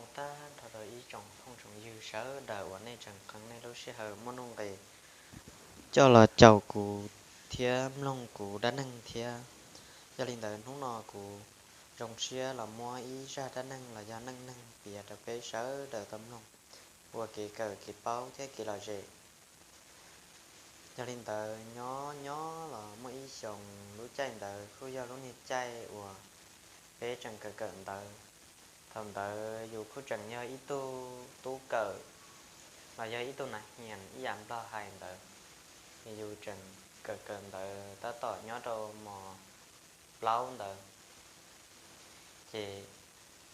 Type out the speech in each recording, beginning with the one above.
Ua tsaug tag nrho rau ib tsoom phooj tsoom ywg sawv daws uas nej tseem qee nej lub sij hawm muaj nuj nqis coj los caum kuv thiab mloog kuv dab neeg thiab. Yog li ntawd hnub no kuv zoo siab los muab ib zaj dab neeg los yog neej neeg piav rau peb sawv daws tau mloog ua kev kawm kev paub thiab kev lom zem. Yog li ntawd nyob nyob los muaj ib xyoos, lub caij ntawd kuj yog lub niag caij uas peb tseem kawm kawm ntawv. Thaum ntawd yus kuj tseem yog ib tug tub kawm los yog ib tug nav hias ib yam nplog hais ntawd, yus tseem kawm kawm ntawv tab tom nyob rau mos plaub ntawd. Ces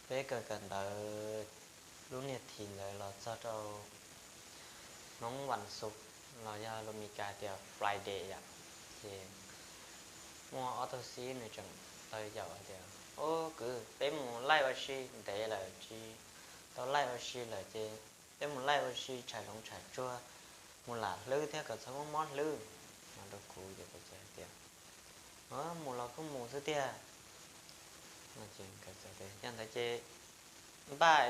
peb kawm kawm ntawv lub niag thim ntawd los txog rau Hmoob Vas Xuv los yog lus Mis Kas tias Friday yom. Ces muaj ob tug xib nws tseem tau yaum hais tias, Ub kwv, peb mus laij ua si ntev lawm tsis tau laij ua si lawm ces peb mus laij ua si tsham zoov tsham tsuag, mus lam hlwb thiab kom txhob muaj mob hlwb no rau kuv. Ces kuv txawm hais tias, Mus los kuj mus xwb tiag. Yog ntawd ces npaj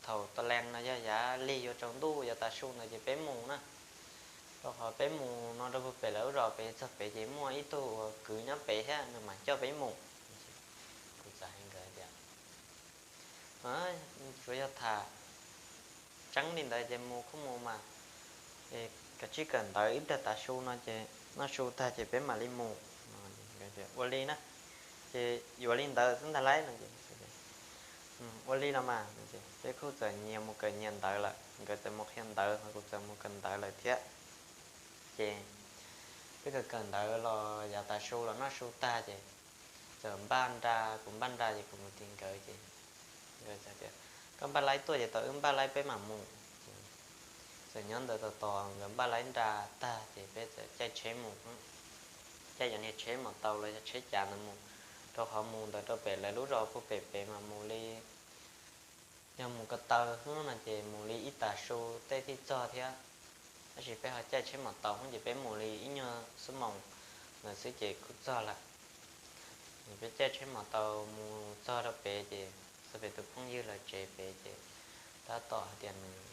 thaum tas lees no yog yav lig yuav tsaus ntuj yav tav su ntawd ces peb mus na. Rau qhov peb mus no rau puag pem lawv lub zos pem txog pem ces muaj ib tug uas kwv nyob pem thiab nws mam coj peb mus. Kuv txawm hais nkawd tias, Tsuas yog tham tseeb li ntawd ces mus kuj mus mas, kav tsij kawm ntawv ib pliag tav su no ces noj su tag ces peb mam li mus. Ua li na, ces yuav li ntawd xwb ntag lauj no. Ua li los mas, peb kuj txawm nyias mus kawm nyias ntawv lawm, nkawd txawm mus qhia ntawv ho kuv txawm mus kawm ntawv lawm thiab. Ces peb kawm kawm ntawv los yav tav su los noj su tag ces txawm npaj nra, kuv npaj nra ces kuv mus tim nkawd ces nkawd txawm tias, Koj npaj laib tuaj ces tos wb npaj laib peb mam mus. Txawm nyob ntawd tos tos nkawd npaj laib nra tag ces peb txawm caij tsheb mus, caij cov niag tsheb mos taus los yog tsheb cav ntawd mus, rau qhov mus ntawd rau pem lawv lub zos puag pem pem mas mus li, yog mus ko taw xwb no ces mus li ib tav su tej thiaj txog thiab. Tab sis peb ho caij tsheb mos taus xwb ces peb mus li ib nyuag xuab moos ntawd xwb ces kuj txog lawm. Peb caij tsheb mos taus mus txog rau pem ces txog pem tus phooj ywg lawv tsev pem ces tab tom hais tias nws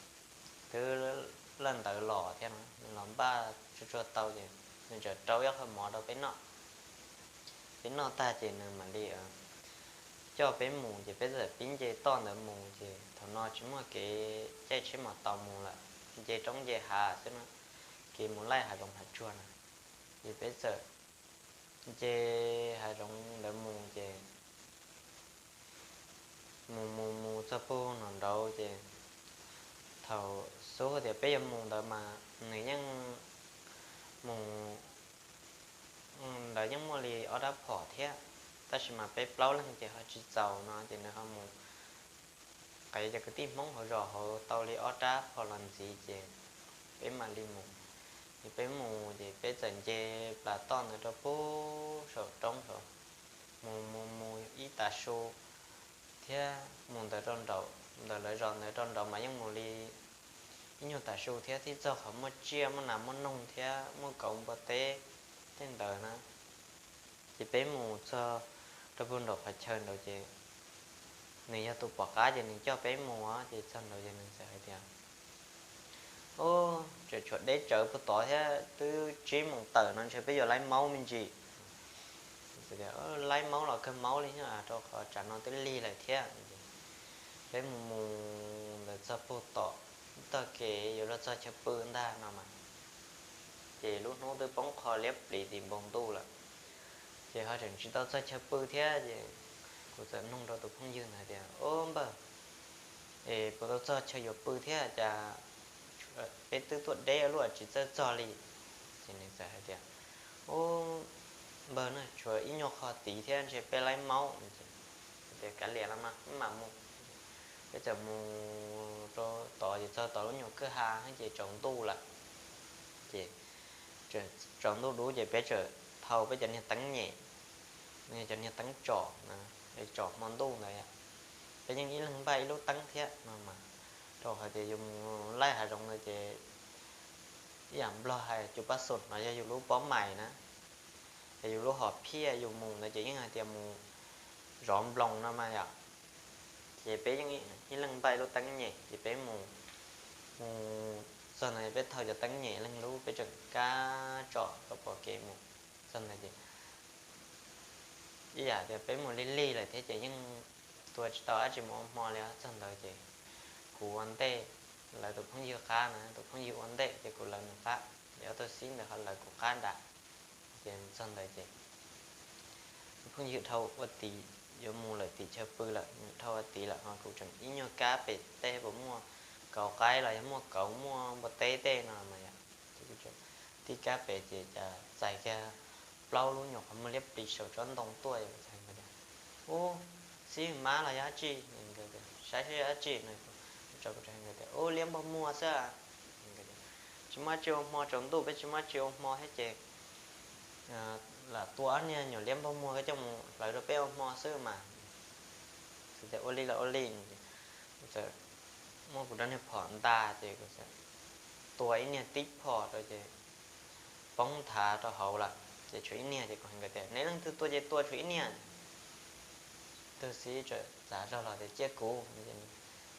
twb laj ntawd los thiab no, nws los npaj tsuag tsuag tau ces nws txawm rau ib qho mov rau peb noj. Peb noj tag ces nws mam li coj peb mus ces peb txawm pib nce toj ntawd mus ces thaum no tsis muaj kev caij tsheb mos taus mus lawm, nce roob nce hav xwb na, kev mus laij hav zoov hav tsuag na. Ces peb txawm nce hav zoov ntawd mus ces mus mus mus txog puag nram nraud ces thaum xub tias peb yuav mus ntawd mas nws yeej mus, ntawd yeej muaj li ob rab phom thiab, tab sis mas peb plaub leeg ces ho tsis txaus no ces nws ho mus qev cov kwv tij Hmoob hauv zos hauv tau li ob rab phom los ntxiv ces peb mam li mus. Ces peb mus ces peb txawm nce plas toj ntawd rau puag saum roob saud, mus mus mus ib tav su thiab mus ntawd rau nraum, ntawm lawv zos ntawd rau nraud mas yeej mus li ib nyuag tav su thiab thiaj txog qhov muaj tsiaj muaj nas muaj noog thiab muaj kauv npua teb tej ntawd na. Ces peb mus txog rau puag nraum qhov chaw nraud ces nws yog tus pom qab ces nws coj peb mus ces txog nraud ces nws txawm hais tias, Ub, tseem tshuav deb tsawv puag tod thiab twb tsib moos tawm no ntshe peb yuav laib maub me ntsis. Laib maub los kawg maub li, rau qhov tsam no twb lig lawm thiab. Peb mus mus ntawd txog puag tom tog kev yuav luag txog chaw pw ntag no mas, ces lub hnub twb poob qho liab pliv tim npoo ntuj lawm. Ces ho tseem tsis tau txog chaw pw thiab ces kuv txawm nug rau tus phooj ywg ntawd tias, Ub npawg, es puas tau txog chaw yuav pw thiab cas peb twb tuaj deb luaj tsis txawj txog li? Ces nws txawm hais tias, Ub npawg, no tshuav ib nyuag qho tid thiab ntshe peb laib maub. Tias, Kav liam los mas, wb mam mus. Peb txawm mus rau tod ces txog tod lub nyuag kwj ha ces tsaus ntuj lawm. Ces tsaus ntuj dub ces peb txawm thau peb cov niag teeb nyem, cov niag teeb tsom, tsom hmo ntuj ntawd. Peb yeej ib leeg npaj ib lub teeb thiab no mas, rau hais tias yus mus laij hav zoov ntawd ces ib yam nplog hais cus pab xum no yog yus lub pob mais na, yog yus lub hom phiaj, yus mus ntawd ces yeej hais tias mus zov nploos no mas yom. Ces peb yeej ib leeg npaj lub teeb nyem ces peb mus, mus txog ntawd peb thau cov teeb nyem leej lub peb tseem kab tsom kom pom kev mus. Txog ntawd ces ib yam tias peb mus lig lig lawm thiab ces yeej tua tsis tau dab tsi mus ua hmo li. Txog ntawd ces kuv ua ntej lawv tus phooj ywg qab na, tus phooj ywg ua ntej ces kuv lawv nws qab, ces ob tug xib ntawd ho lawv kuv qab nram. Ces txog ntawd ces tus phooj ywg dhau ua tid, yuav mus lawm tim chaw pw lawm, nws dhau ua tid lawm ho kuv tseem ib nyuag kab pem tej puas muaj kauv qaib los yog muaj kauv muaj npua teb tej no mas yom. Ces kuv tib kab pem ces cas txais kiag plaub lub nyuam qhov muag liab plis saum tsob ntoo tuaj. Ub, xib mab los yog dab tsi? Saib seb yog dab tsi no. Kuv teb tias ub, liab npog muag xwb. Tsis muaj dab tsi ua hmo, tsaus ntuj peb tsis muaj dab tsi ua hmo thiab ces lam tua ob niag nyuam liab npog muag coj mus hlawv rau peb ua hmo xwb mas. Kuv tias ua li los ua li. Kuv txawm muab kuv rab niag phom nta ces kuv txawm tua ib niag tib phom rau ces poob nthav rau hauv lawm ces tshuav ib niag. Ces kuv hais nkawd tias neb leej twg tua ces tua tshuav ib niag. Tug xib txawm txav zog los tias cia kuv.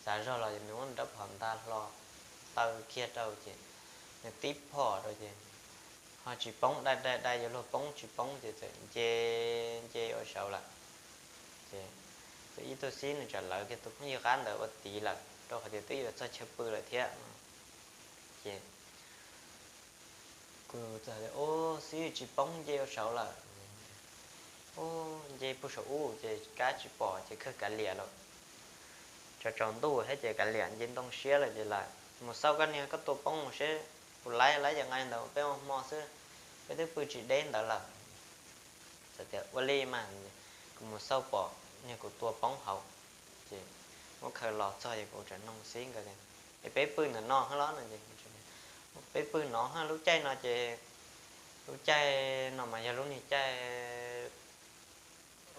Txav zog los ces nws muab nws rab phom nta hlo taw kiag rau ces nws tib phom rau ces ho tsis poob, dai dai dai yuav luag poob tsis poob ces txawm nce nce ua saud lawm. Ces ib tug xib nws txawm lawv kiag tus phooj ywg qab ntawd ua tid lawm rau qhov tias twb yuav txog chaw pw lawm thiab. Ces kuv txawm tias ub, xib tsis poob, nce ua saud lawm. Ub, nce puag saum ub ces kab tsis pom ces kawg kav liam lawm. Tsaus tsaus ntuj thiab ces kav liam nce ntoo siab lawm ces lam mus xauj koj niag koj tua poob mus seb puas laib, laib ces nqa ntawd peb ua hmo xwb, peb twb pw tsis deb ntawd lawm. Txawm tias ua li mas, kuv mus xauj pom niag kuv tua poob hauv ces muab khaws los txog ces kuv txawm nug xib nkawd tias es peb pw ntawm no hab los no es peb pw no hab, lub caij no ces lub caij no mas yog lub niag caij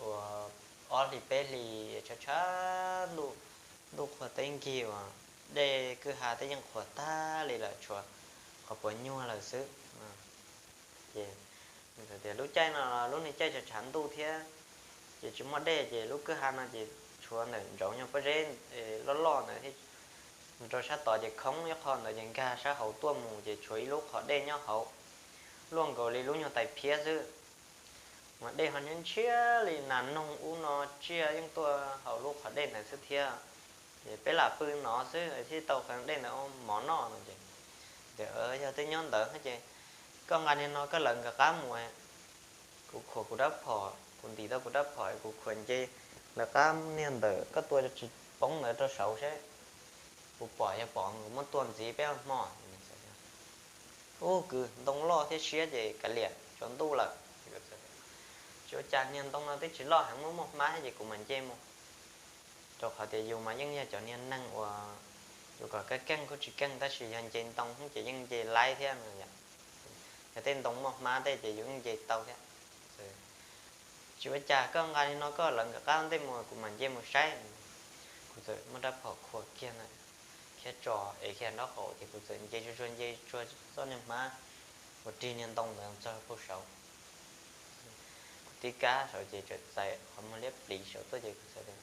uas ob hlis peb hlis tshav tshav ntuj, ntuj qhuav teb nkig uas dej kwj ha twb yeej qhuav tag li lawm tshuav qhov puas nyuag lawm xwb. Ces tias lub caij no lub niag caij tshav tshav ntuj thiab ces tsis muaj dej ces lub kwj ha no ces tshuav ntawm ntsaum nyuag pob zeb loj loj ntawd thiab rau sab tod ces khoob ib qho ntawd ces nkag sab hauv tuaj mus ces tshuav ib lub qhov dej nyob hauv luaj nkaus li lub nyuag tais phiab xwb. Mas dej ho ntshiab ntshiab li nas noog ub no tsiaj yeej tuaj hauv lub qhov dej ntawd xwb thiab. Ces peb lam pw no xwb thiaj tau qee dej ntawd ua mov noj no ces tias yog twb nyob ntawd ces koj nqa niag no koj lawv nkawd qab mus. Kuv khuam kuv rab phom, kuv ntim tau kuv rab phom kuv khuam nce lawv qab, niag ntawm koj tua tsis poob ntawd rau saud seb puas pom, yog pom kuv muab tua ntxiv peb ua hmo. Ub, kwv ntoo loj thiab siab ces kav liam, tsaus ntuj lawm. Tsis ua cas, niag ntoo no twb tsis loj heev, muaj muaj hmab thiab ces kuv mam nce mus. Rau qhov tias yus mas yeej yog cov niag neeg uas yus kom keej keej kuj tsis keej tab sis yog nce ntoo ces yeej nce laib thiab no. Yog tej ntoo muaj hmab tej ces yus yeej nce tau thiab. Tsis ua cas, koj nqa li no koj lawv nkawd qab ntej mus kuv mam nce mus saib. Kuv txawm muab rab phom khuam kiag ntawd, khiav tso ev kiag nraub qaum ces kuv txawm nce tsuag tsuag nce tsuag txoj niag hmab uas rig niag ntoo ntawd txog puag saud. Kuv tib kab saud ces txawm txais qhov muag liab pliv saud tuaj ces kuv txawm tias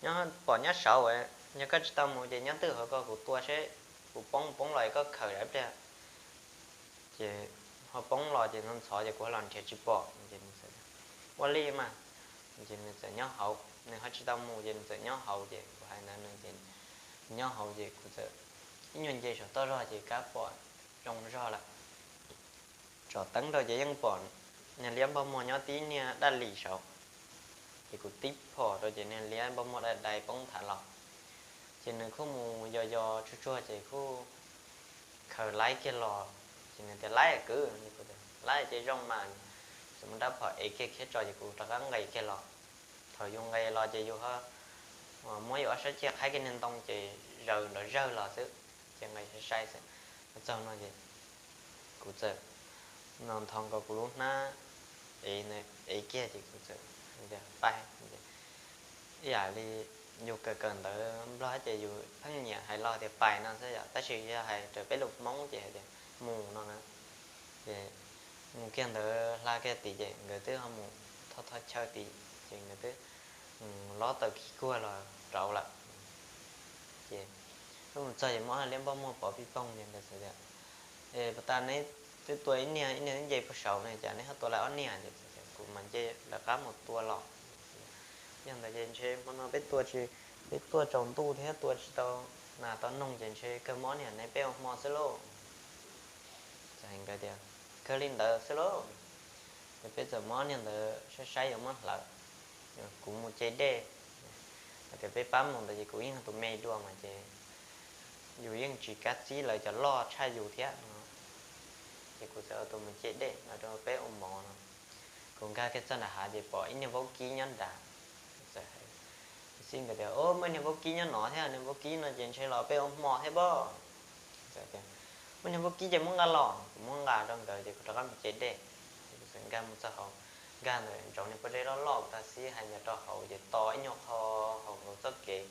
nyob pom nyob saud, yog koj tsis tau mus ces nyob twj hauv ko kuv tua seb puas poob, poob los koj khaws daim pliag ces ho poob los ces ntxhov ntxhov ces kuv ho los nrhiav tsis pom. Ua li mas, ces nws txawm nyob hauv, nws ho tsis tau mus ces nws txawm nyob hauv ces kuv hais ntawd nws ces nyob hauv ces kuv txawm ib nyuag nce saum toj zog ces kab pom zoo zog lawm. Tsom teeb rau ces yeej pom niag liab npog muag nyob tib niag daj lis saud. Ces kuv tib phom rau ces niag liab npog muag dai dai poob nthav los. Ces nws kuj mus yos yos tsuag tsuag ces kuj khaws laib kiag los. Ces nws tias laib kwv, laib ces zoo mas. Txawm muab rab phom ev kiag khiav tso ces kuv rov qab nqis kiag los. Thaum yus nqis los ces yus ho muab yus ob sab ceg qhaib kiag niag ntoo ces zaws nrov zawg los xwb, ces nqis sai sai xwb. Txog no ces kuv txawm no ntho nkaus kuv lub hnab ev kiag ces kuv txawm pais. Ib yam li yus kawm kawm ntawv Nplog ces yus pheej nyiam hais lo tias pais no xwb yom, tab sis yog hais raws peb lus Hmoob ces hais tias mus no na. Ces mus kiag ntawd hla kiag tid ces nkawd twb ho mus thoj thoj chaw tid ces nkawd twb lob taws kis kuag los saud lawm. Ces wb mus txog ces muab liab npauj muag pov pij poog ces ntawd tias, Puas tas neb twb tua ib niag, ib niag twb nce puag saud ne, cas neb ho tua lawv ob niag? Ces kuv mas nce lawv qab mus tua los. Yog ntawd ces ntshe hmo no peb tua tsis, peb tuaj tsaus ntuj thiab tua tsis tau nas tau noog ces ntshe kawg muab ob niag neb peb ua hmo xwb lauj. Txawm hais nkawd tias, Kawg li ntawd xwb lauj. Ces peb txawm muab ob niag ntawd saib saib yuav muab hlawv, kuv mus ce dej. Hais tias peb pab mus ntawd ces kuv yeej tus me dua mas ces yus yeej tsis kav txib lawv cov loj tshaj yus thiab no. Ces kuv txawm ua tus mus ce dej no rau peb ua mov no. Kuv nkag kiag txog nram hav ces pom ib niag vaub kib nyob nrad. Txawm hais xib nkawd tias, Muaj ib niag vaub kib nyob no thiab, niag vaub kib no ces ntshe los peb ua hmo thiab pob. Txawm tias, Muaj niag vaub kib ces muab nqa los. Kuv muab nqa rau nkawd ces kuv rov qab mus ce dej. Ces kuv txawm nkag mus txog hauv, nkag ntawm ntsoov niag pob zeb loj loj tag xib hais ncov rau hauv ces to ib nyuag qho hauv nkaus txoj kev.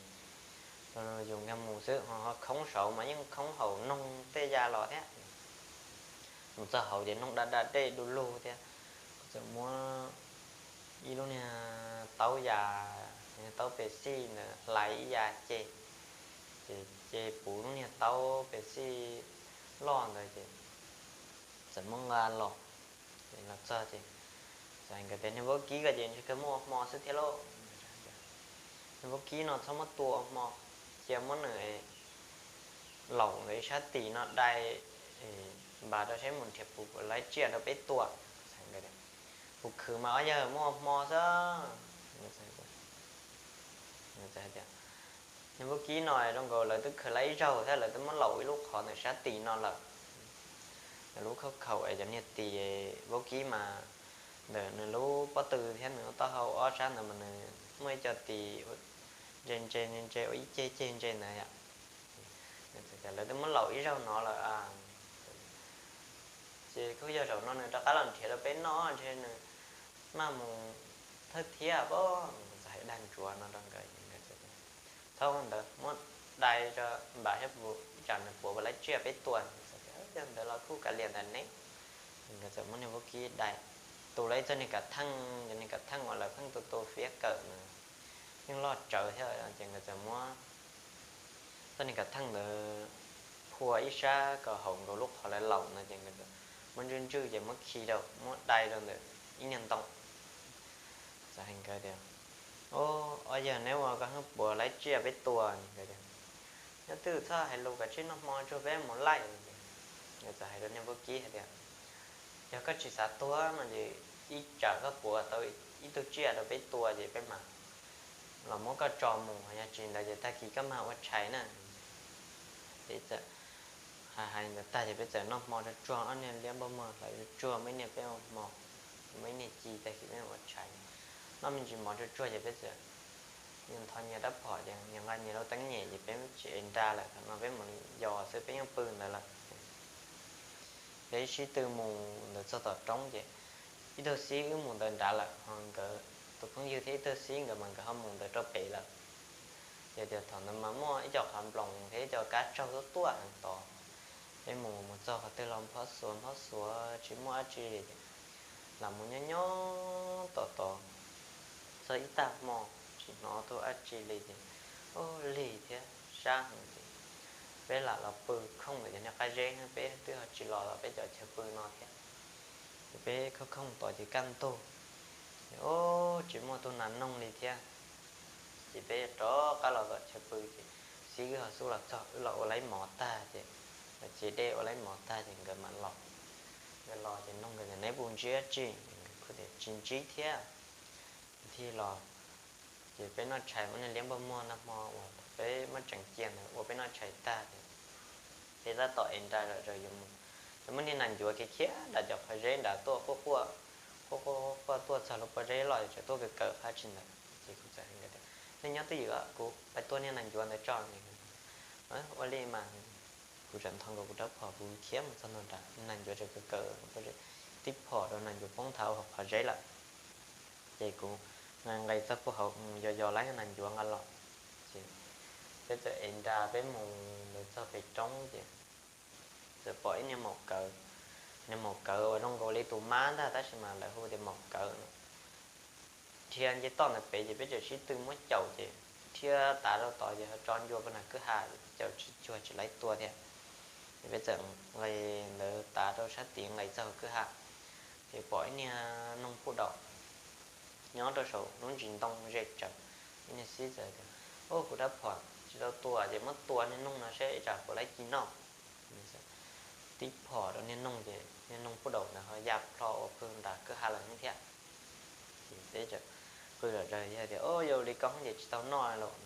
Yus nkag mus xwb ho khoob saud mas yeej khoob hauv noog tej ya los thiab. Mus txog hauv ces noog da da dej du lug thiab. Kuv txawm muab ib lub niag taub ya, taub pes xij ntawd hlais ib ya ce, ces ce puv lub niag taub pes xij loj ntawd ces txawm muab nqa los. Ces los txog ces txawm hais nkawd tias, Niag vaub kib ko ces ntshe kawg muab ua hmo xwb thiab lauj. Niag vaub kib no txhob muab tua ua hmo, cia muab nws laum ntawm ib sab tis no dai npas rau saib mus nrhiav puas laib tsiaj rau peb tua. Puas khwv mas ob yawg muab ua hmo xwb. Niag vaub kib no zoo nkaus lawv twb khwv laib ib zaug thiab lawv twb muab laum ib lub qhov ntawm sab tis no lawm. Nws lub khauj khaum es cov niag tis vaub kib mas ntawm nws lub pob tw thiab nws lub taub hau ob sab ntawd mas nws muaj ib co tis ntse ntse ntse ntse ua ib ceg ceg ntse ntawd yom. Lawv twb muab laum ib zaug no lawm. Ces kuj yog zaum no nws rov qab los nrhiav rau peb noj ntshe nws maj mus thawj thiab pob. Txawm hais dag ntsuav no rau nkawd, txhob ua ntawd, muab dai rau npam saib ib tsam nws puas puas laib tsiaj peb tua. Yog ntawd los kuj kav liam ntawd ne. Nkawd txawm muab niag vaub kib dai, tus lawv ib txoj niag kav theej, cov niag kav theej uas lawv pheej tu tu fiab kawm na, yeej loj tsawv thiab ces nkawd txawm muab txoj niag kav theej ntawd phua ib sab kom haum nkaus lub qhov lawv laum no ces nkawd muab ntswj ntswj ces muab khi rau, muab dai rau ntawm ib niag ntoo. Txawm hais nkawd tias, Ob yawg neb ua koj heev puas laib tsiaj peb tua? Nyob twj txhob hais lus, kav tsij noj hmo tsuag peb mus laij. Nkawd txawm hais rau niag vaub kib hais tias, Yog koj tsis xav tuag no ces ib tsam koj puav tau ib tug tsiaj rau peb tua ces peb mam los muab koj tso mus, yog tsis ntawd ces tag kis koj mam ua tshais na. Peb txawm hais hais ntawd tag ces peb txawm noj hmo tsuag tsuag, ob niag liab npauj muag hlawv tsuag tsuag, muaj ib niag peb ua hmo, muaj ib niag ci, tag kis peb ua tshais. Noj me ntsis mov tsuag tsuag ces peb txawm nyias ntho nyias rab phom ces nyias nqa nyias lub teeb nyem ces peb tsis ev nra lawm, thaum no peb mus yos xwb peb yeej pw ntawd lawm. Peb sib tw mus ntawd txog tom roob ces ib tug xib wb mus ntawd nrad lawm ho nkawd tus phooj ywg thiab ib tug xib nkawd mas nkawd ho mus ntawd rau pem lawm. Ces tias thaum ntawd mas muaj ib co qhov nploos thiab ib co kab tsaug tuaj tuaj heev tod. Peb mus mus txog qhov twg los nphob xuav nphob xuav tsis muaj dab tsi li ces los mus nyob nyob tom tod txog ib tag hmo tsis hnov tuaj dab tsi li ces ua lig thiab sab heev ces peb lam los pw khooj ntawm cov niag qab zeb, peb twb ho tsis los tom peb cov chaw pw no thiab. Ces peb khooj khooj tod ces kaj ntug, ces ua tsis muaj tug nas noog li thiab. Ces peb rov qab los tom chaw pw ces xib wb ho xub los txog, wb los ua laib mov tag ces los cev dej ua laib mov tag ces nkawd mam los. Nkawd los ces noog nkawd tias, Neb puas ntsib dab tsi? Nkawd kuj tias, Tsis ntsib thiab. Thiaj los ces peb noj tshais, muab niag liab npauj muag nag hmo uas peb muab tseem cia ntawd ua peb noj tshais tag ces peb tab tom ev nra zom zaws yuav mus, ces muaj niag nas ncuav khiav khiav nram cov qhov zeb nrad tuaj quaj quaj, quaj quaj quaj tuaj txog lub pob zeb loj tseem tuaj kaw kaw qab tsis ntawd. Ces kuv txawm hais nkawd tias, Nej nyob twj ywm, kuv pais tua niag nas ncuav ntawd tso. Ua li mas kuv tseem nthos nkaus kuv rab phom kuv khiav mus txog ntua nrad, nas ncuav tseem kaw kaw pob zeb, tib phom rau nas ncuav poob nthav hauv qhov zeb lawm. Ces kuv nqes txog puag hauv mus yos yos lawv nas ncuav nqa los. Ces peb txawm ev nra peb mus ntawd txog pem roob ces txawm pom ib niag maum kawv, niag maum kawv uas zoo nkaus li tus mab ntag tab sis mas lawv hu tias maum kawv no. Dhia nce toj ntawd pem ces peb txawm sib tw muab caum ces thiab tav rau tod ces ho tso ncua pag nag kwj ha, caum tsis cuag tsis laib tua thiab. Ces peb txawm nqis ntawd tav rau sab tid nqis txog kwj ha, ces pom ib niag noog puj daum nyob rau saum lub ntsis ntoo ze tsawv. Ib niag xib txawm tias, Ub, kuv rab phom tsis tau tua ces muab tua niag noog no seb ib tsam puas laib ci noj. Tib phom rau niag noog ces niag noog puj daum ntawd ho ya plho ua pw nram kwj ha lawm thiab. Ces peb txawm qw zom zaws tias, Ub, yog li koj ces tsis tau noj lawm.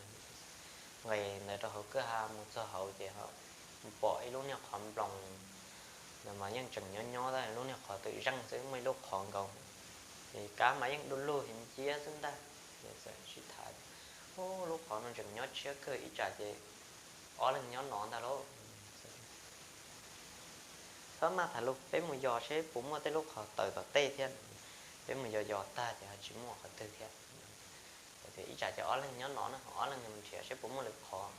Nqis ntawd rau hauv kwj ha mus txog hauv ces ho pom ib lub niag qhov nploos ntawd mas yeej tseem nyob nyob tab lub niag qhov twm zeej xwb, muaj ib lub qhov nkaus, ces kab mas yeej du lug heev nciab xwb ntag. Ces txawm sib tham, Ub, lub qhov no tseem nyob tshiab kawg, ib tsam ces ob leeg nyob no ntag lauj. Txhob maj tham lus, peb mus yos seb puas muaj tej lub qhov tawm tom tej thiab. Peb mus yos yos tag ces ho tsis muaj qhov twg thiab. Tias ib tsam ces ob leeg nyob no na, ob leeg mus nrhiav seb puas muaj lwm qhov.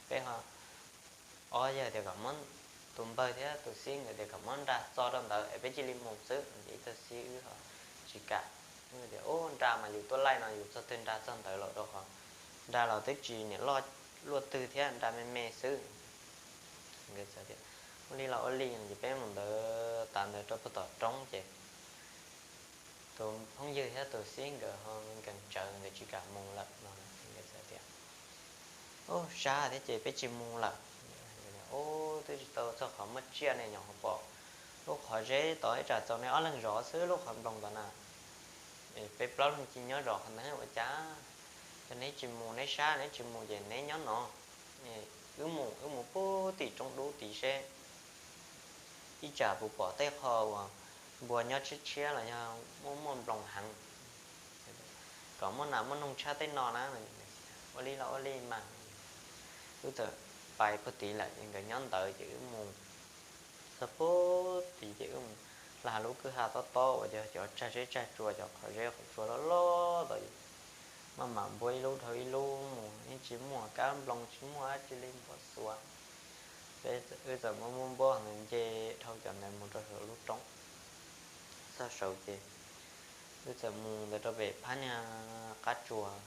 Peb ho, ob yawg tias kom muab, tus npawg thiab tus xib nkawd tias kom muab nra txo rau ntawd es peb cia li mus xwb. Ces ib tug xib wb ho tsis kam, tias, Ub, nra mas yus tuaj laij no yus txog twg nra txog ntawd lawm, rau qhov nra los twb tsis niam loj luaj twg thiab, nra me me xwb. Nkawd txawm tias, Ua li los ua li. Ces peb mus ntawd, tav ntawd rau puag tom roob ces tus phooj ywg thiab tus xib nkawd ho nkees tsawv, nkawd tsis kam mus lawm no. Nkawd txawm tias, Ub, sab thiab ces peb tsis mus lawm. Ub, twb tsis tau txog qhov muaj tsiaj ne, nyuam qhuav pom lub qhov zeb tod, ib tsam txaus nej ob leeg zov xwb lub qhov nploos tod na. Peb plaub leeg cia nyob zov qhov ntawd ua cas? Yog neb tsis mus, neb sab neb tsis mus ces neb nyob no. Wb mus, wb mus puag tim roob dub tid seb ib tsam puas pom tej qho uas npua nyob tshiab tshiab los yog muaj muaj nploos heev, kom muaj nas muaj noog tshaj tej no na. Ua li los ua li mas. Wb txawm pais puag tid lawm ces nkawd nyob ntawd ces wb mus txog puag tid ces wb mus hla lub kwj ha tob tob uas yog cov tsag zeb tsag tsua, cov qhov zeb qhov tsua loj loj tod. Maj mam npuab ib lub dhau ib lub mus, yeej tsis muaj kab nploos, tsis muaj dab tsi li, npuab xuav. Peb, wb txawm muab muab npuab ntawd nce dhau cov ntawd mus rau saum lub roob. Txog saud ces wb txawm mus ntawd rau pem phab niag qab tsuas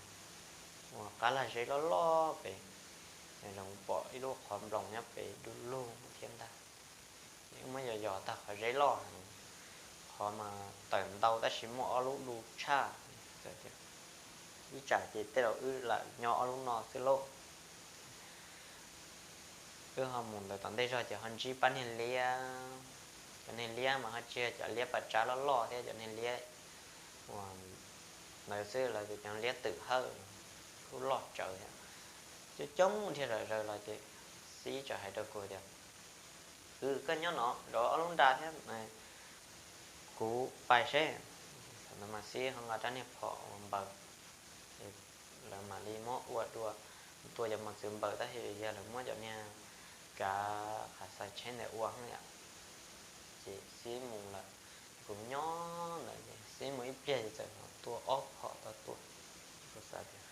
uas qab lag zeb loj loj pem, zoo pom ib lub qhov nploos nyob pem du lug thiab ntag. Wb muab yos yos tag, qhov zeb loj heev, qhov mas tawm ntau tab sis muaj ob lub du tshaj. Ib tsam ces tej zaum wb lam nyob ob lub no xwb lauj. Wb ho mus ntawd tom ntej zog ces ho ntsib pab niag liab. Cov niag liab mas ho tsis yog cov liab pas tsab loj loj thiab, cov niag liab uas ntawd xwb, lawv tias cov liab twm hawj, kuj loj tsawv thiab. Coob coob dhia zom zaws los ces Xib txawm hais rau kuv tias, Kwv, koj nyob no zov ob lub nra thiab, kuv pais seb. Thaum ntawd mas Xib ho nqa rab niag phom uas npaws, lawv mam li muab ua dua, tua cov mos txwv npaws tab sis yog lawv muab cov niag kav qhav xais tsheb ntawd ua yom. Ces Xib mus lawm, kuv nyob ntawd ces Xib mus ib pliag ces txawm hnov tua ob phom tau tua. Kuv xav tias,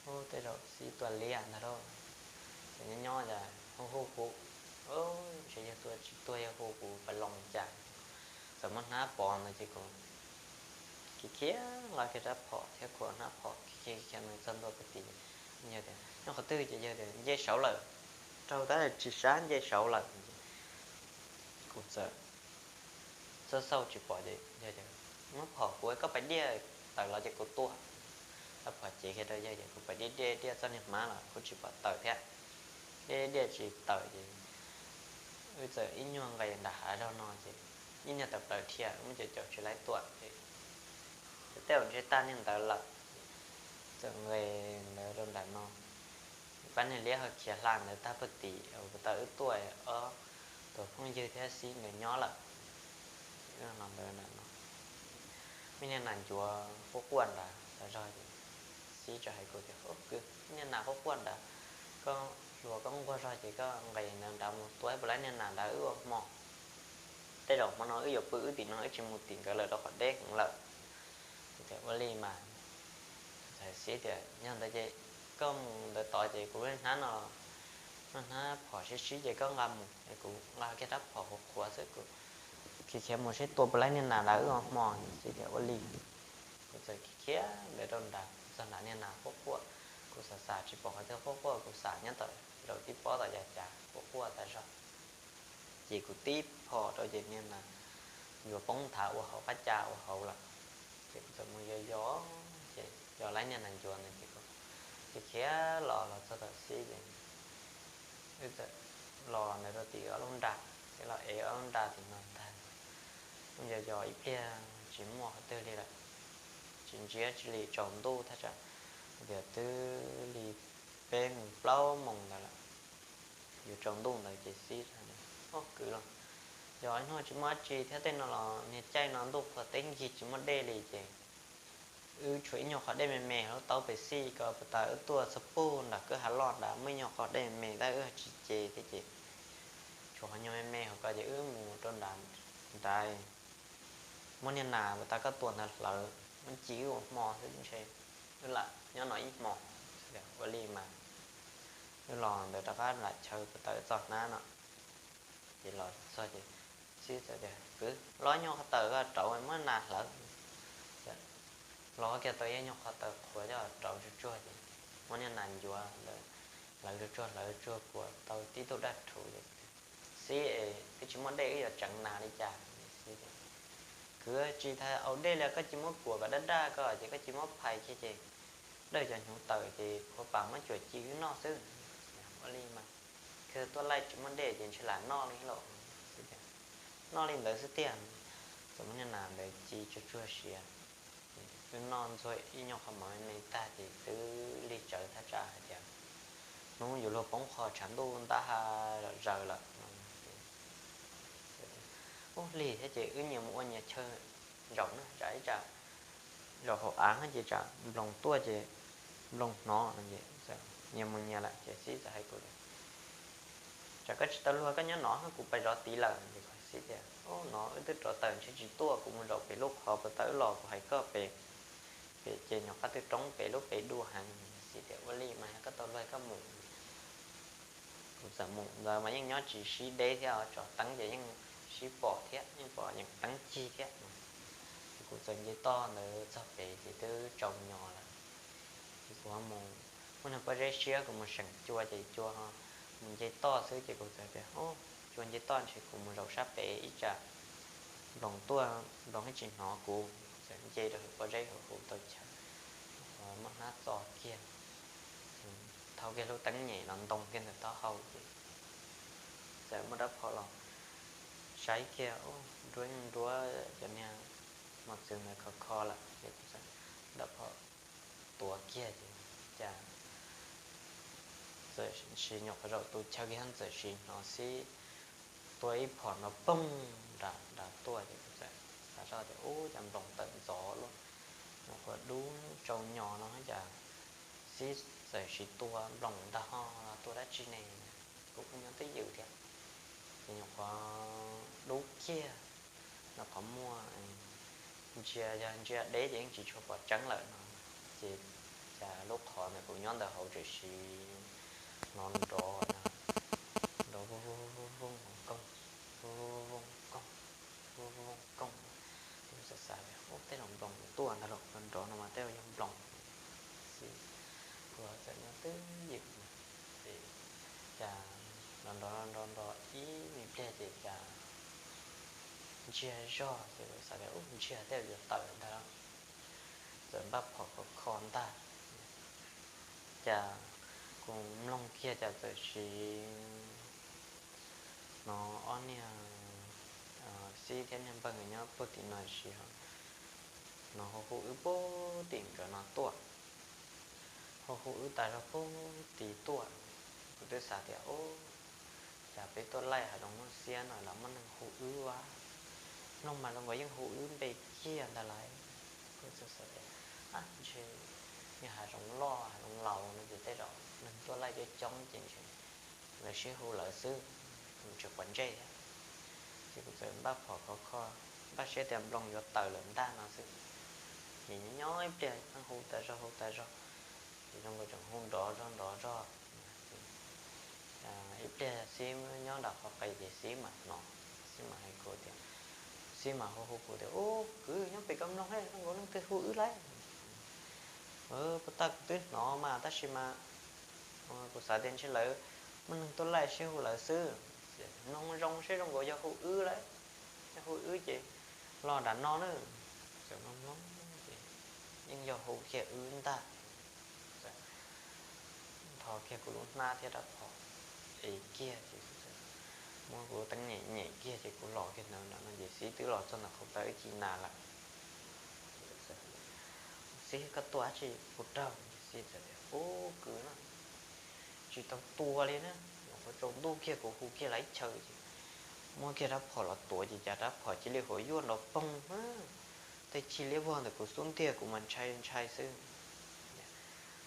Ub, tej zaum Xib tua liab ntag lauj. Txawm nyob nyob cas hu hu kuv, ntshe yog tua tsis tuag, yog hu kuv pais los cas. Txawm muab hnab pov ntawd ces kuv khiav khiav nqa kiag rab phom thiab khuam hnab phom khiav khiav khiav mus txog ntua puag tid. Yawg tias, Nyob qhov twg? Ces yawg tias, Nce saud lawm. Raug tab sis tsis sab, nce saud lawm. Kuv txawm xauj xauj tsis pom ces yawg tias, Muab phom kuv, koj pais diaj tawm los ces kuv tua. Rab phom cev kiag rau yawg ces kuv pais diaj diaj diaj txoj niag hmab los kuj tsis pom tawm thiab. Diaj diaj tsis tawm ces wb txawm ib nyuag nqis nram hav zog no ces ib nyuag tawm plaws dhia, muab caum caum tsis laib tua ces tej zaum ntshe tag niag ntawd lawm. Txawm nqis ntawd rau nram no, pab niag liab ho khiav hla ntawd tag puag tim uas kuv tau wb tuaj, ob tug phooj ywg thiab Xib nkawd nyob lawm. Wb los ntawd nram no, muaj niag nas ncuav quaj quaj nrad tas zog ces Xib txawm hais kuv tias, Kwv, muaj niag nas quaj quaj nrad, koj hluas koj nquag zog ces koj nqis ntawd nrad mus tua puas laib niag nas nrad wb ua hmo. Tej zaum hmo no wb yuav pw wb tim no, wb tsis mus tim nkawd lawm rau qhov deb heev lawm. Kuv tias, Ua li mas. Txawm Xib tias, Yog ntawd ces koj mus ntawd tod ces kuv lub hnab no, lub hnab phom sib sib ces koj nqa mus es kuv nqa kiag rab phom qhuav qhuav xwb, kuv khiav khiav mus seb tua puas laib niag nas nrad wb ua hmo. Xib tias, Ua li. Kuv txawm khiav khiav ntawd rau nrad txog nrad niag nas quaj quaj, Kuv xav xav tsis pom qhov twg quaj quaj, kuv xav nyob tom zaum tib pob tom yav cav quaj quaj tas zog. Ces kuv tib phom rau ces niag nas ncuav poob nthav ua hauv qab ca ua hauv lawm. Ces kuv txawm mus yos yos, ces yos laib niag nas ncuav ntawd ces kuv khiav los los txog tom Xib ces wb txawm los ntawd rau tim ob lub nra, Xib los ev ob lub nra tim no ntag. Yos yos ib pliag tsis muaj qhov twg li lawm, tsis ntsiab tsis li, tsaus ntuj thaj tsam tias twb li peb mus plaub moos ntawd lawm. Yuav tsaus ntuj ntawd ces Xib, o kwv los, yog ib hnub tsis muaj dab tsi thiab tej no los niag caij no ntuj qhuav teb nkig tsis muaj dej li ces wb tshuav ib nyuag qhov dej me me lub taub pes xij ko puas tas wb tuaj txog pug nram kwj ha loj nrad muaj ib nyuag qhov dej me me tab wb tsis ce thiab ces tshuav qhov nyuag me me hauv ko ces wb mus rau nram nrad. Muab niag nas puas tas koj tua ntawd hlawv, muab ci wb ua hmo xwb ntshe wb lam nyob no ib hmo. Ua li mas wb los ntawd rov qab lam chaw puas tas wb txog hnab no. Ces los txog ces Xib txawm tias kwv, los nyuag qhov taws ko rauv muab nas hlawv. Los kiag tau ib nyuag qhov taws qhuav coj rauv tsuag tsuag ces muab niag nas ncuav ntawd hlawv tsuag tsuag hlawv tsuag kuas tau tib tug daj rhuv ces Xib es twb tsis muaj dej wb yuav tseev nas li cas? Kwv, tsis tas au dej li, koj cia muab kuam kom daj daj ko ces koj cia muab phais kiag ces dawj cov hnyuv tawm ces qhuav pas muab cuam ci wb noj xwb. Ua li mas, kawg tuaj laij tsis muaj dej ces ntshe lam noj li lauj. Noj li ntawd xwb tiag. Txawm muab niag nas ntawd ci tsuag tsuag siav, wb noj ntxuag ib nyuag qho mov me me tag ces twb lig tsawv thaj tsam hais tias hnub yuav luag poob qho tshav ntuj ntab ha zom zaws lawm. Ub, lig thiab ces wb nyias mus ua nyias chaw zaum na, tsam ib tsam zaum hauv av ces tsam nploos tuaj ces nploos hnov no es nyias mus nyias lawm ces Xib txawm hais kuv tias, tsam koj tsis tau luag koj nyob no kuv pais zov tid lawm. Ces kuv Xib tias, ub, no wb twb rov tawm ntshe tsis tuaj, kuv mus zaum pem lub qhov puag ta wb los kuv hais koj pem, pem ces nyuam qab twb roob pem lub pem dua heev. Xib tias ua li mas yog koj tau luag koj mus. Kuv txawm mus ntawd mas yeej nyob tsis sib deb thiab, tso teeb ces yeej sib pom thiab, yeej pom yeem teeb cig thiab. Ces kuv txawm nce toj ntawd txog pem ces twb tsaus nyo lawm. Ces kuv mus, muaj niag pob zeb siab kuv mus seem cua ces cua mus nce toj xwb ces kuv txawm tias, ub, cua nce toj ntshe kuv mus zaum sab pem ib tsam nploos tuaj nploos thiaj tsis hnov kuv. Txawm nce rau hauv pob zeb hauv hu tau chaw, muab hnab txo kiag, thau kiag lub teeb nyem los ntoo kiag ntawm taub hau ces txawm muab rab phom los saib kiag, ub, nruab nruab cov niag mos txwv ntawd khov kho lawm ces kuv txawm rab phom tuav kiag ces cas txawm sis nyuam qhuav zaum tu chaw kiag txawm sis hnov Xib tua ib phom nrov poog nram nrad tuaj ces kuv txawm xav zoj tias ub, cas nploos tawm ntxov luaj, nyuam qhuav dub tsaus nyo no cas Xib txawm sis tua nploos ntag ho los tua dab tsi ne? Kuv kuj nyob twj ywm thiab. Ces nyuam qhuav dub kiag nram qhov muaj ntsia, yog ntsia deb ces yeej tsis tshua pom tseeb lawm no. Ces cas lub qhov ntawd kuv nyob ntawd hauv tseem sis hnov nrov, nrov vooj vooj vooj vooj koog, vooj vooj vooj koog, vooj vooj vooj koog. Ces kuv xav xav tias ub, tej zaum nploos tuaj ntag los, nrov no mas tej zaum yog nploos. Xib kuv txawm nyob twj ywm ces cas nrov nrov nrov nrov ib me pliag ces cas ntsiag zog ces kuv xav tias ub, ntsiag tej zaum yuav tawm ntag. Txawm npaj phom khov kho ntag, cas kuv mloog kiag cas txawm sis hnov ob niag Xib thiab niag npawg nkawd nyob puag tim no sis hnov hu hu wb puag tim nkawd no tuaj, hu hu wb tas zog puag tim tuaj. Kuv twb xav tias ub, cas peb tuaj laij hav zoov muaj xiab no los muaj neeg hu wb ua, mloog mas zoo nkaus yeej hu wb npe kiag ntag lauj. Kuv txawm xav tias ntshe yog hav zoov loj hav zoov laus no ces tej zaum neeg tuaj laij coob coob ces ntshe lawv sib hu lawv xwb, kuv tsis quav ntsej thiab. Ces kuv txawm npaj phom khov kho, npaj siab tias nploos yuav tawm lawm ntag no xwb. Ces nyob ib pliag hu tas zog hu tas zog, ces zoo nkaus tseem hu nrov zog nrov zog. Ib pliag Xib nyob nram qhov qis ces Xib mam hnov, Xib mam hais kuv tias, Xib mam hu hu kuv tias ub, kwv, nyob pem koj mloog, zoo nkaus leej twg hu wb lauj. Puas tas kuv twb hnov mas tab sis mas kuv xav tias ntshe lawv muaj neeg tuaj laij sib hu lawv xwb. Mloog zoo seb zoo nkaus yog hu wb lawm, yog hu wb ces los nram no na. Txawm mloog mloog ces yeej yog hu kiag wb ntag. Txawm nthos kiag kuv lub hnab thiab rab phom es kiag ces muab kuv lub teeb nyem nyem kiag ces kuv los kiag ntawd no ces Xib twb los txog ntawm qhov plaws ib ci nas lawm. Xib, koj tua dab tsi puas raug? Xib txawm tias, ub kwv na, tsis tau tua li na, ua tsaus ntuj kiag kuv hu kiag lawv ib chaw ces muab kiag rab phom los tuav ces cas rab phom cia li huav yuaj nrov poog, tej ci liab vog ntawm kuv xub ntiag kuv mas ntshai ntshai xwb.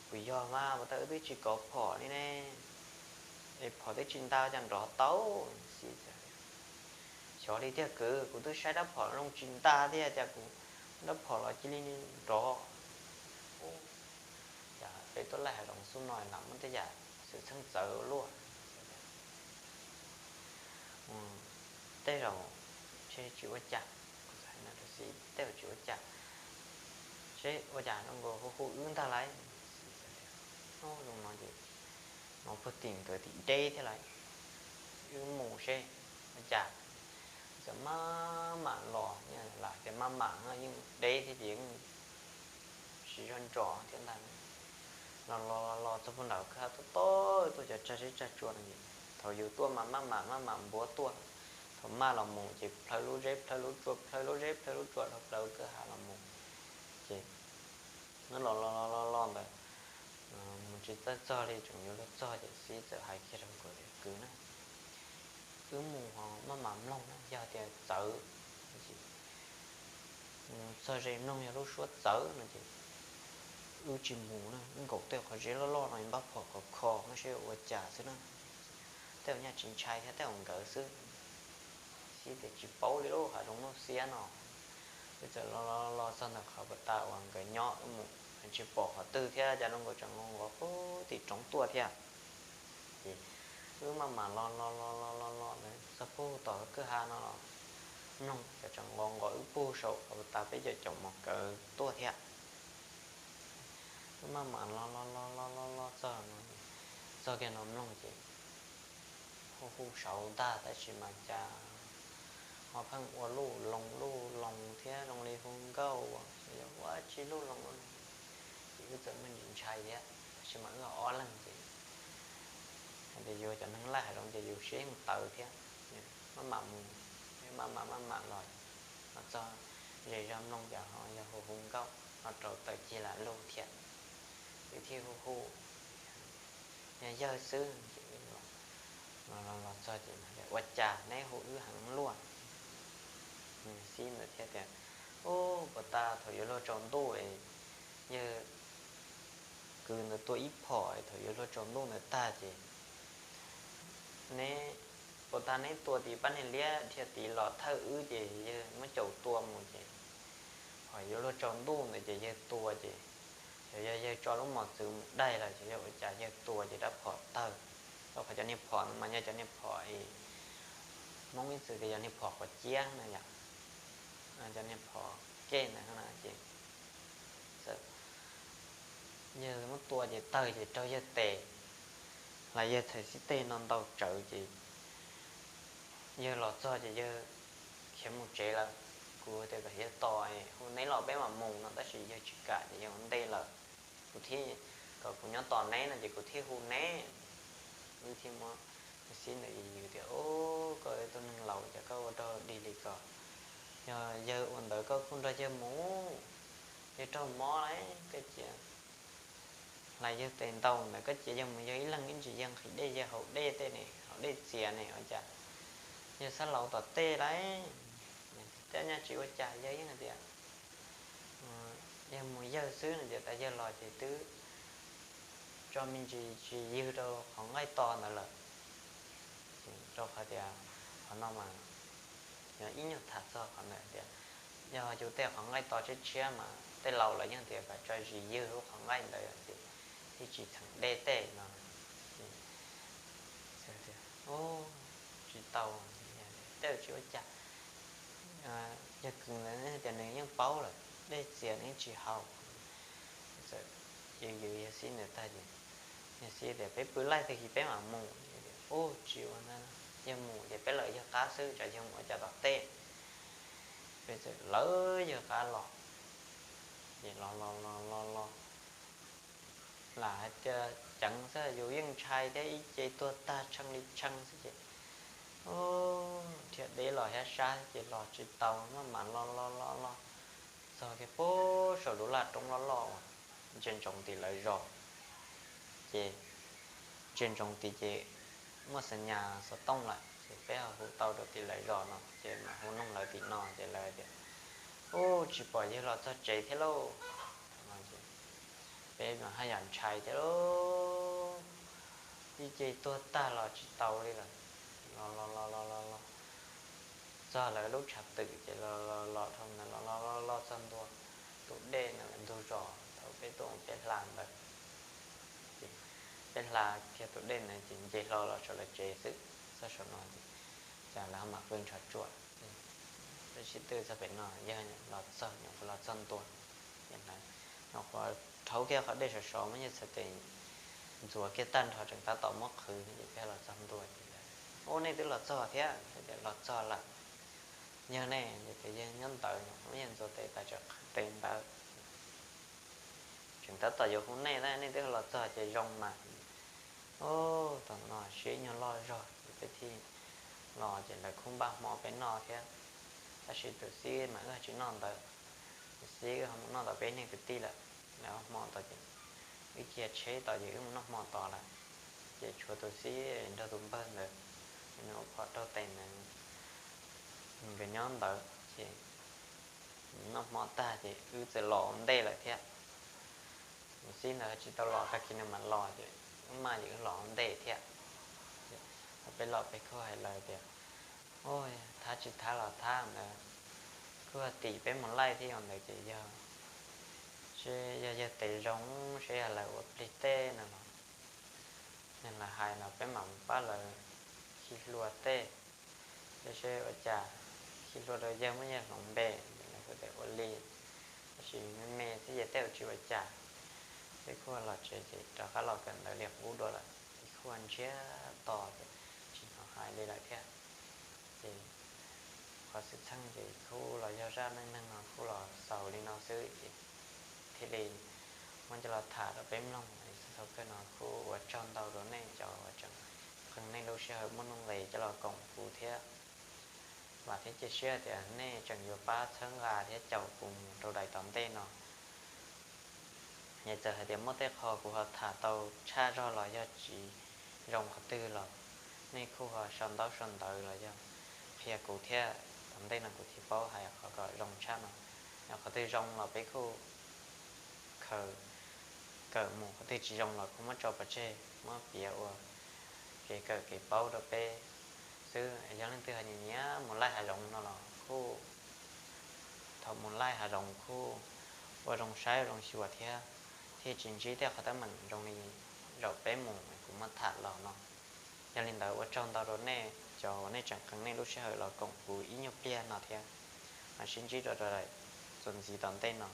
Kuv yog mas puas tas wb twb tsis kov phom li ne, es phom twb tsis nta cas nrov tau. Xib, xyov li tiag kwv, kuv twb saib rab phom zoo tsis nta thiab cas kuv rab phom los cia li nrov. Cas peb tuaj laij hav zoov xub no lam muab tej yam xwm txheej txawv luaj. Tej zaum ntshe tsis ua cas, kuv txawm hais no rau Xib, tej zaum tsis ua cas, seb ua cas zoo nkaus hu hu wb ntag lauj. Xib tias, zoo no ces hnov puag tim nkawd tim deb thiab lauj, wb mus seb ua cas. Txawm maj mam los, lam tias maj mam no yeej deb thiab ces yeej tsis zog ntsos thiab ntag. Los los los los txog puag nram kwj ha tuaj tuaj cov tsag zeb tsag tsua no ces thaum yus tuaj mas maj mam maj mam npuav tuaj, thaum maj los mus ces plhaw lub zeb plhaw lub tsua plhaw lub zeb plhaw lub tsua dhau plaws kwj ha los mus. Ces los los los los los ntawd mus tsis txawj txog li tseem yuav luag txog ces Xib txawm hais kiag rau nkawd tias kwv na, wb mus ho maj mam mloog na, yog tias txawv, txog ze mloog yog lub suab txawv no ces wb tsis mus na, wb nkaum tej qhov zeb loj loj no npab phom khov kho no seb ua cas xwb na. Tej zaum nyaj tsis ntshai thiab tej zaum nkawd xwb. Xib tias tsis paub li lauj, hav zoov nuj xiab no. Wb txawm los los los txog ntawm qhov puag ta uas nkawd nyob, wb mus tsis pom qhov twg thiab cas zoo nkaus tseem nqos nqos puag tim roob tuaj thiab. Ces wb maj mam los los los los los los ntawd txog puag tom kwj ha no los mloog cas tseem nqos nqos wb puag saum qhov puag ta peb cov caum mos kawv tuaj thiab. Wb maj mam los los los los los los txog no, txog kiag no mloog ces hu hu saud ntag tab sis mas cas ho pheej ua luj loo luj loo thiab zoo li hu nkauj, yog ua tsis luj loo ua luj. Ces wb txawm muaj ntsis ntshai thiab tab sis mas wb ob leeg ces hais tias yus cov neeg laij hav zoov ces yus siab yeej tawv thiab. Maj mam mus, maj mam maj mam los, los txog ze zog mloog cas ho yog hu hu nkauj ho rau taws cig lam lug thiab. Wb thiaj hu hu, yog yawg xwb ces los los txog ces ua cas neb hu wb heev luaj? Xib ntawd thiaj tias, ub, puag ta thaum yuav luag tsaus ntuj es yawg kwv ntawd tua ib phom, thaum yuav luag tsaus ntuj ntawd tag ces neb, puag ta neb tua tim pab niag liab dhia tid los thawj wb ces yawg muab caum tua mus ces ho yuav luag tsaus ntuj ntawd ces yawg tua ces xyov yog yawg tso lub mos txwv mus daig los xyov yog ua cas yawg tua ces rab phom tawg. Rau qhov cov niag phom no mas yog cov niag phom, Hmoob ib txwm tias yog niag phom quav ciab no yom, cov niag phom kej ntawd no ces yawg muab tua ces tawg ces raug yawg tes, los yawg txhais xib teg no ntau tsawv ces yawg los txog ces yawg khiav mus tsev lawm. Kuv tias kom yawg tos hu neb los peb mam mus no tab sis yawg tsis kam ces yawg ua ntej lawm. Kuv thiaj kom kuv nyob tos neb no ces kuv thiaj hu neb. Wb thiaj muab xib ntawd yws tias, ub, koj tus neeg laus cas koj ua rau dig li ko, yog yawg ua ntawd koj kuj nrog yawg mus, yawg raug mob lauj, koj cia hlais yawg tes ntau ntawd koj cia yawg mus, yawg ib leeg ib ntsis yawg nqhis dej yawg haus dej tej ne, haus dej txias ne ua cas yawg xab laus tom tej lauj. Tej nyaj tsis ua cas yawg yeej hais tias yawg mus yawg xwb no ces tas yawg los ces twb tso me ntsis tsis ywg rau qhov nqaij to ntawd lawm. Rau qhov tias qhov no mas yog ib nyuag tham txog qhov ntawd tias yog yus tej qhov nqaij to tshiab tshiab mas tej laus lawv yeej tias kom tso zis ywg lub qhov nqaij ntawd ces thiaj tsis txheem dej tej no. Tsis tau, tej tsis ua cas. Yawg kwv ntawd tias nws yeej paub lawm, dej txias nws yeej tsis haus. Txawm Ces yws yawg Xib ntawd tag ces yawg Xib tias, Peb pw laij twg peb mam mus. Ub, tsis ua ntawd, yog mus ces peb lawm yawg qab xwb, tsam yawg mus ua cas tom tej. Peb txawm lawv yawg qab los, ces los los los los los, lam hais tias ceev xwb yus yeej ntshai thiab, ib ce tuag tag tshee li tshee xwb ces, ub, dhia deb los thiab sab ces los tsis tau, maj mam los los los los txog kiag pem saum lub laj roob loj loj uas ntsia ntsoov tim lawv zos. Ces ntsia ntsoov tim ces muaj xas nyas xov tooj lawm ces peb ho hu tau rau tim lawv zos no ces mam hu noog lawv tim no ces lawv tias, Ub, tsis pom yawg los txog tsev thiab lauj. Peb mas haj yam ntshai thiab lauj, ib ce tuag tag los tsis tau li lawm. Los los los los los los txog lawv lub tshav twm ces los los los dhau ntawd los los los los txog ntua tus dej ntawd ntug zos thaum peb tuaj ua peb hla ntawd. Ces peb hla kiag tus dej ntawd ces nce hlo los saum lawv tsev xwb, txog saum no ces cas lawv ho mam pw nrho tsuam. Peb sib twv txog pem no, yawg los txog, nyuam qhuav los txog ntua, ces lawv nyuam qhuav rhaub kiag qhov dej sov sov muab yawg txhais tes ntxuav kiag tag nrho tseem tab tom muab qhwv ces peb los txog ntua ces lawv, Ub, nej twb los txog thiab. Los txog lawm. Yog nej? Ces tias, Yawg nyob ntawd. Nyuam qhuav muab yawg ntxuav tes tas tseem qhwv tes ntawd. Tseem tab tom yuav hu nej, nej twb los txog ces zoo mas. Ub, thaum no siab nyuag loj zog ces peb thiaj los ces lawv kuj npaj hmo peb noj thiab. Tab sis tus xib mas wb tsis noj ntawd, tus xib wb ho mus noj tom peb neeg kwv tij lawm. Lawv hmo tod ces wb cia tsheb tod ces wb mus noj hmo tod lawm. Ces tshuav tus xib nrog tus npawg ntawd, nws ua phom raug tes ntawd, nkawd nyob ntawd ces noj hmo tag ces wb txawm los ua ntej lawm thiab. Tus xib ntawd tsis tau los, tag kis nws mam los ces wb maj ces wb los ua ntej thiab. Thaum peb los peb kuj hais lawv tias, Ub, thab tsis thab los thab ntawd, kuj yog tim peb mus laij thiab yom. Ntawd ces yog, seb yog yawg tes zoo seb yog lawv ua plig tej no los, yog lawv hais los peb mam mus pab lawv khi hlua tej, seb ua cas khi hlua rau yawg muab yawg hloov npe, lawv kuj tias ua li. Tab sis me me thiab ces tej zaum tsis ua cas, peb kuj los tsev ces rov qab los kawm ntawv li qub dua lawm. Ces kuj ntsiag to ces tsis hnov hais li lawm thiab. Ces qhov xwm txheej ces kuj los yog zaj neej neeg no kuj los xaus li no xwb ces thiaj li muab coj los tham rau peb mloog. Txog thaum kawg no kuj ua tsaug ntau rau nej cov uas tseem qee nej lub sij hawm muaj nuj nqis coj los koom kuv thiab. Vam thiab cia siab tias nej tseem yuav pab txhawb nqa thiab caum kuv mus rau daim tom ntej no. Yog txawm hais tias muaj tej qho kuv ho tham tau tshaj zog los yog tsis zoo qhov twg los nej kuj ho sau ntaub sau ntawv los yog qhia kuv thiab, tom ntej no kuv thiaj paub hais qhov kom zoo tshaj no. Yog qhov twg zoo los peb kuj khaws kawm mus, qhov twg tsis zoo los kuj muab tso pov tseg, muab piav ua kev kawm kev paub rau peb xwb. Yog leej twg ho nyiam nyiam mus laij hav zoov no los kuj, thaum mus laij hav zoov kuj ua zoo saib ua zoo xyuas thiab, thiaj tsis ntsib tej qhov teeb meem zoo li zaum peb mus kuv muab tham los no. Yog li ntawd ua tsaug ntau rau nej cov uas nej tseem qee nej lub sij hawm los koom kuv ib nyuag pliag no thiab. Mam sib ntsib rau daim txuas ntxiv tom ntej no.